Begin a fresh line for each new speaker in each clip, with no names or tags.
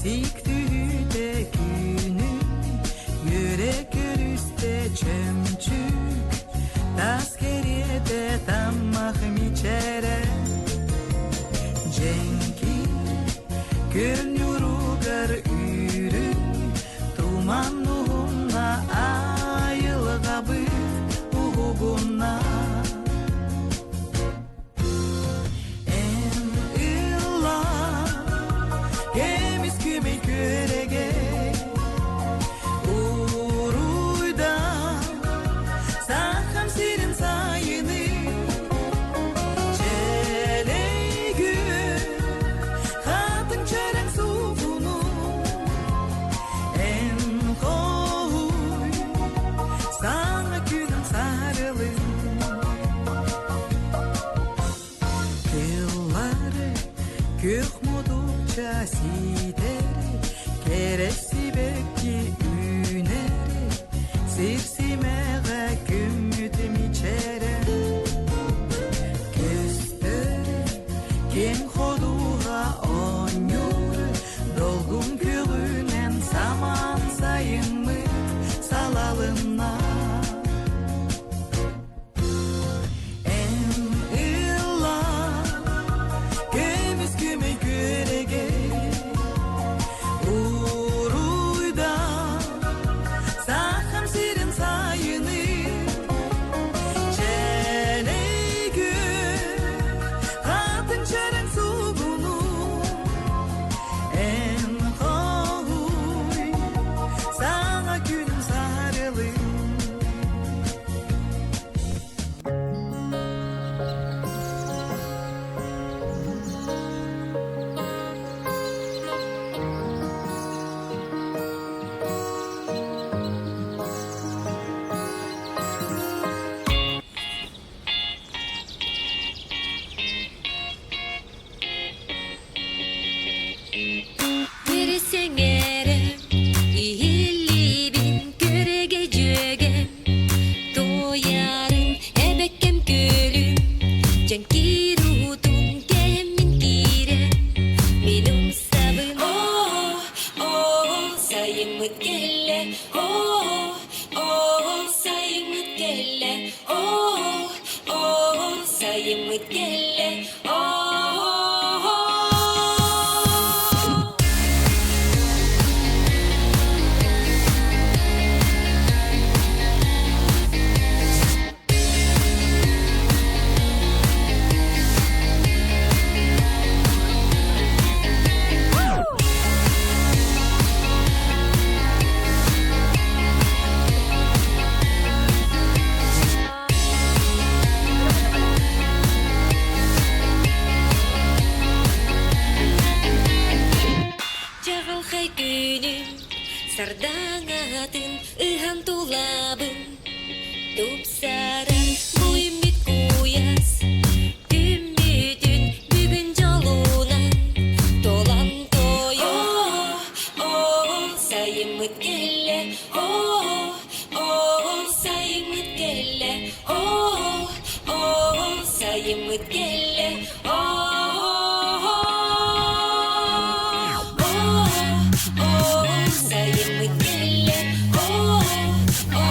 Сиик түһүүтэ күнүн үөрэ көрүстэ чөмчүүк, таас кэриэтэ таммах мичээрэ. Дьэҥкир күн ньуругар үүрүн туман уһунна айылҕабыт уһугунна. Эн ылла көмүс күмэй күөрэгэй Уруйдан Сахам сирин сайыны Чэлэй күн хатыҥ чэрэҥ суугуну Эн хоһуй саҥа күнүм сарылын Тыллары күөх мутукча ситэр, кэрэ сибэкки үүнэр, сир симэҕэ күммүт мичээрэ. Көстөр киэҥ ходуһа оонньуур, долгун күҕүнэн самаан сайыммыт салалынна. Эн ылла көмүс күмэй күөрэгэй Уруйдан Сахам сирин сайыны Чэлэй күн хатыҥ чэрэҥ суугуну Эн хоһуй саҥа күнүм сарылын.
Сэҥээрэ иһиллибин көрөгө дьүөгэм туойарын эбэккэм күөлүм дьэҥкир уутун кэммин киирэ мин умсабын оо оо сайыммыт кэллэ оо оо сайыммыт кэллэ оо оо сайыммыт кэллэ оо. Чаҕылхай күнүм сардаҥатын ыһан тулабын тупсаран буймит куйаас күммүтүн бүгүн дьолунан толан тойо оо сайыммыт кэллэ оо оо сайыммыт кэллэ оо оо сайыммыт кэллэ оо оо сайыммыт кэллэ оо оо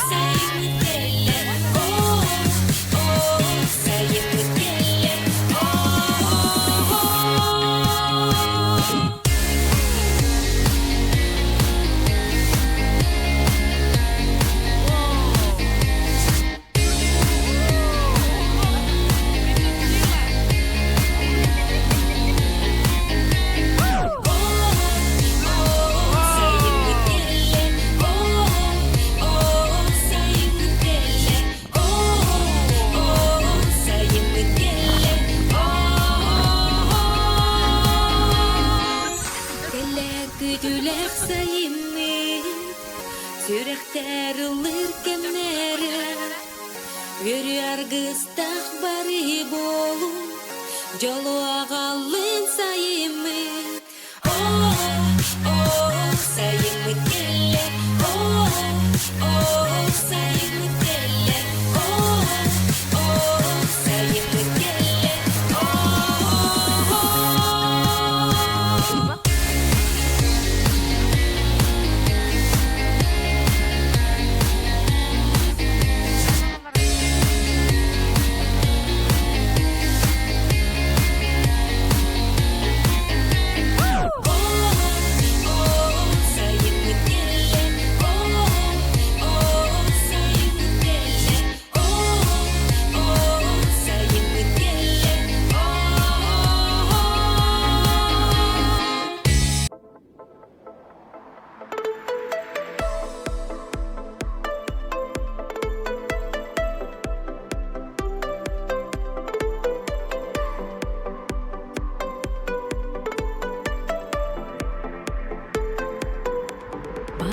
сайыммыт кэллэ оо оо сайыммыт кэллэ оо. Күтүлэх сайыммыт сүрэхтэр ыллыыр кэмнэрэ Үөрүү аргыстаах бары буолун, дьолу аҕаллын сайыммыт. Оо, оо, сайыммыт кэллэ, оо, оо, сайыммыт кэллэ, оо, оо, сайыммыт кэллэ, оо.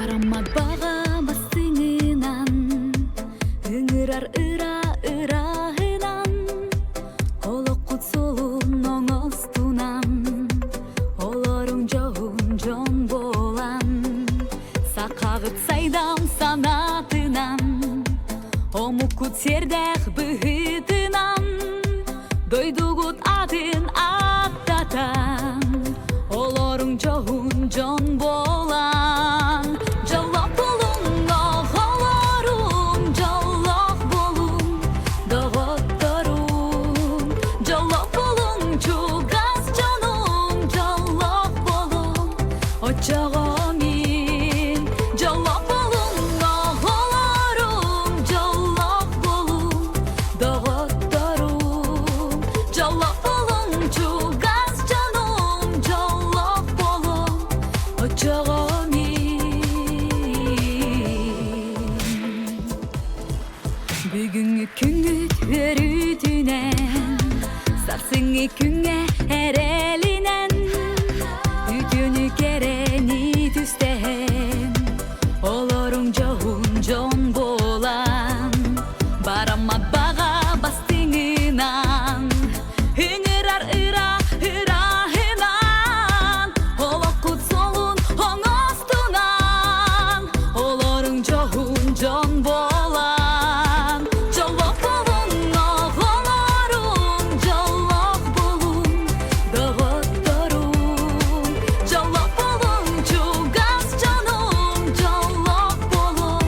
Бараммат баҕа бастыҥынан, ыҥырар ыра ыраһынан, олоххут суолун оҥостунан, олоруҥ дьоһун дьон буолан, сахаҕыт сайдам санаатынан, омуккут сиэрдээх быһыытынан, дойдугут атын ааттатан, олоруҥ дьоһун дьон буолан, дьоллоох буолуҥ, оҕолорум, дьоллоох буолуҥ, доҕотторум, дьоллоох буолуҥ, чугас дьонум, дьоллоох буолуҥ, оччоҕо мин дьоллоох буолуҥ, оҕолорум, дьоллоох буолуҥ, доҕотторум, дьоллоох буолуҥ, чугас дьонум, дьоллоох буолуҥ, оччоҕо мин. Бүгүҥҥү күҥҥүт үөрүүтүнэн, сарсыҥҥы күҥҥэ эрэлинэн, үтүөнү кэрэни түстэһэн, олоруҥ дьоһун дьон буолан, бараммат баҕа бастыҥынан, ыҥырар ыра ыраһынан, олоххут суолун оҥостунан, олоруҥ дьоһун дьон буолан, дьоллоох буолуҥ, оҕолорум, дьоллоох буолуҥ, доҕотторум, дьоллоох буолуҥ, чугас дьонум, дьоллоох буолуҥ,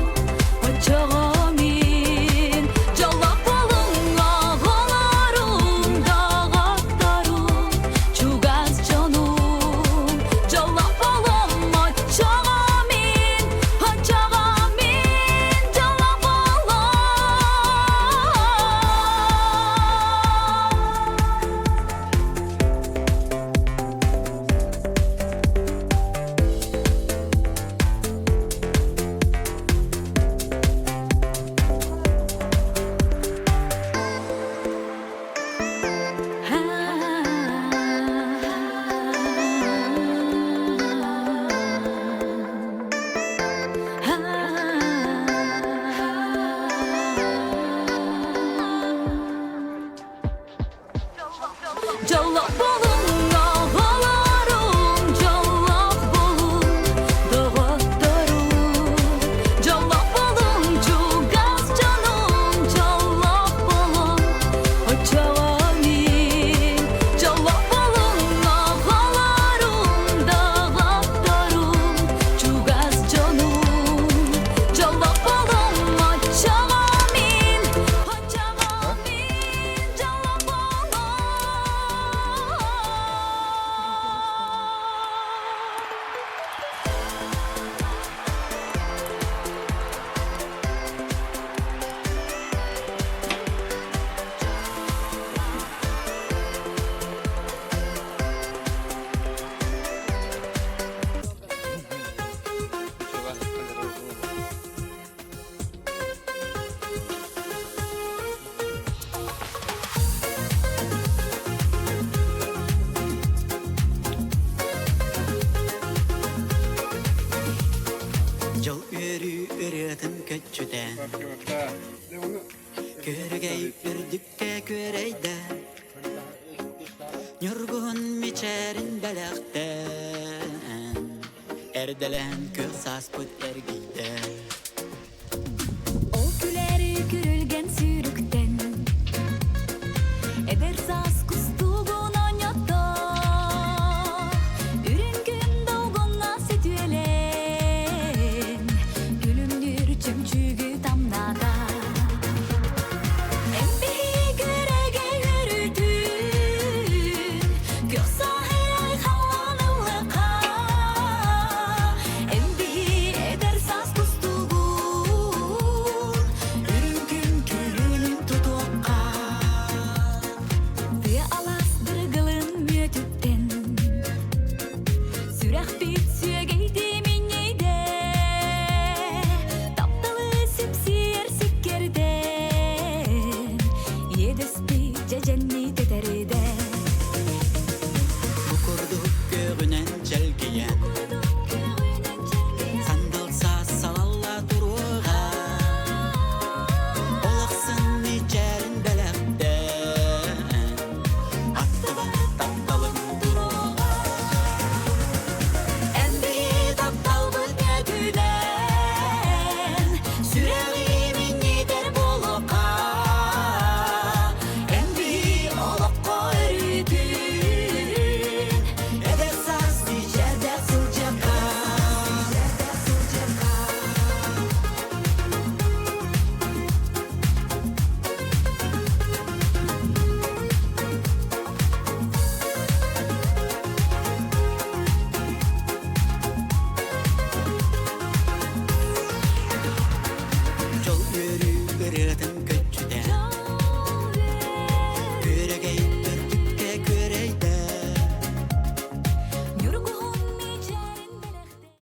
оччоҕо мин дьоллоох буолуҥ, оҕолорум, доҕотторум, чугас дьонум, дьоллоох буолуҥ, оччоҕо мин, оччоҕо мин дьоллоох буолуом. Дьоллоох буолуҥ, оҕолорум, дьоллоох буолуҥ, доҕотторум. Дьоллоох буолуҥ, чугас дьонум, дьоллоох буолуҥ, оччоҕо мин. Дьоллоох буолуҥ, оҕолорум, доҕотторум, чугас дьонум. Дьоллоох буолуҥ, оччоҕо мин, оччоҕо мин дьоллоох буолуҥ.
Дьол үөрүү ырыатын көччүтэн Көрүгэй үрдүккэ күөрэйдэ Ньургуһун мичээрин бэлэхтээн Эрдэлээн күөх сааспыт эргийдэ
Ол күлэри күрүлгэн сүүрүктэн Эдэр саас кустугун оонньото Үрүҥ күн долгуҥҥа сөтүөлээн Күлүмнүүр чөмчүүгү тамната Эн биһиги күрэгэй өрүтүн Күөх саһарай халлаан ыллыка Эн биһи эдэр саас кустугун.
Ырыатын.